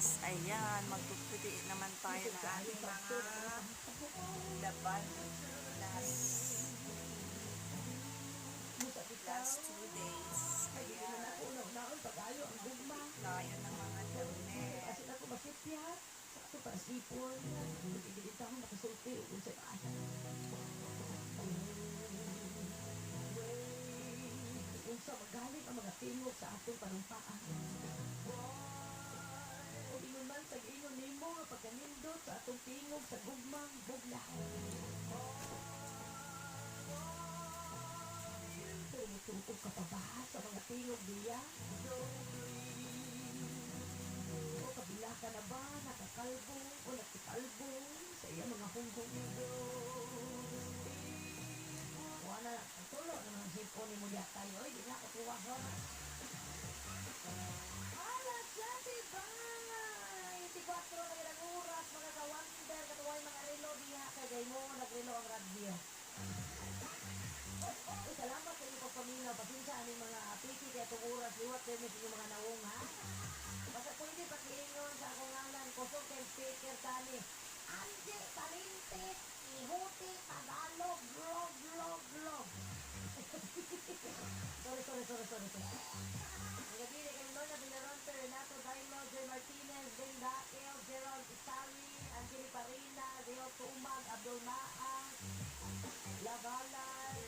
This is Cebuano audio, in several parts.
Guys. Ayan, magpuputi naman tayo ng ating mga laban last 2 days. Ayan, Naon pag-ayo ang gugma. Tayo ng mga damit. Kasi ako masipyat. Sa ato para sipon. Hindi ako makasulti. Ug unsay ay. Unsa magaling ang mga tingog sa atong panumpaan. Ug ingon man sa giingon nimo nga pagkanindot sa atong tingog sa gugmang buglaw. Pero mutuo ka pa ba sa mga tingog niya? O kabila ka na ba nakakalbo o nagkikalbo sa iya mga hunghong? Wala, tulo naman ang sipon ni mo diya tayo. Oy, di na ako tuwa ko. Alas 7 ba? 24 na ilang oras, mga kawander, katuway mga relo diha kay gay mo nagrelo ang radyo. Uy, salamat sa inyong pagpaminaw. Pasensya aning mga piki kay itong oras. Liwat kayo sa inyong mga nawong, ha? Basta pwede pakiingon sa akong ngalan. Kusog kay speaker tani. Angie Talintit, Ihuti, Tagalog, Glog, Glog, Glog. Sorry, sorry, sorry, sorry, sorry. Ang gabi kay Lorna Villaronte, Renato Dailo, Jay Martinez, Ben Dael, Gerald Isari, Angeli Parina, Leo Tumag, Abdul Maang, Lavalay,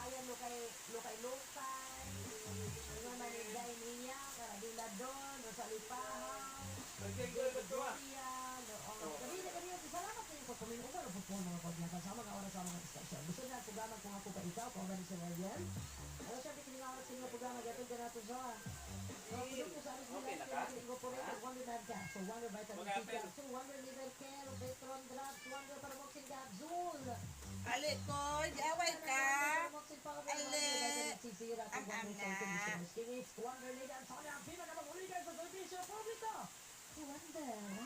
Ayan Lukay, Lukay Lukay, Ingon Manigay niya, Karadila Don, Rosalie Pahaw, Gloria, no, gabi na gabi, salamat sa inyong pagpaminaw. Umaro po po mga paglakan sa mga oras sa mga istasyon. Gusto na ang programa kung ako pa ikaw, kung ano sa Ariel. Ano siya, kining oras sa inyong programa, gatong ka nato sa. Produkto sa Aris Okay na ka? Incorporated, Wonder Man Capsule, Wonder Vitamin C Mag-apel. Capsule, Wonder Liver Care, Petron Drops, Wonder Paramoxin Capsule. Ali ko, away ka. Ale. Am am na. Wonder Leader, Sonia, ang pinakamang leader sa serbisyo publiko. Wonder.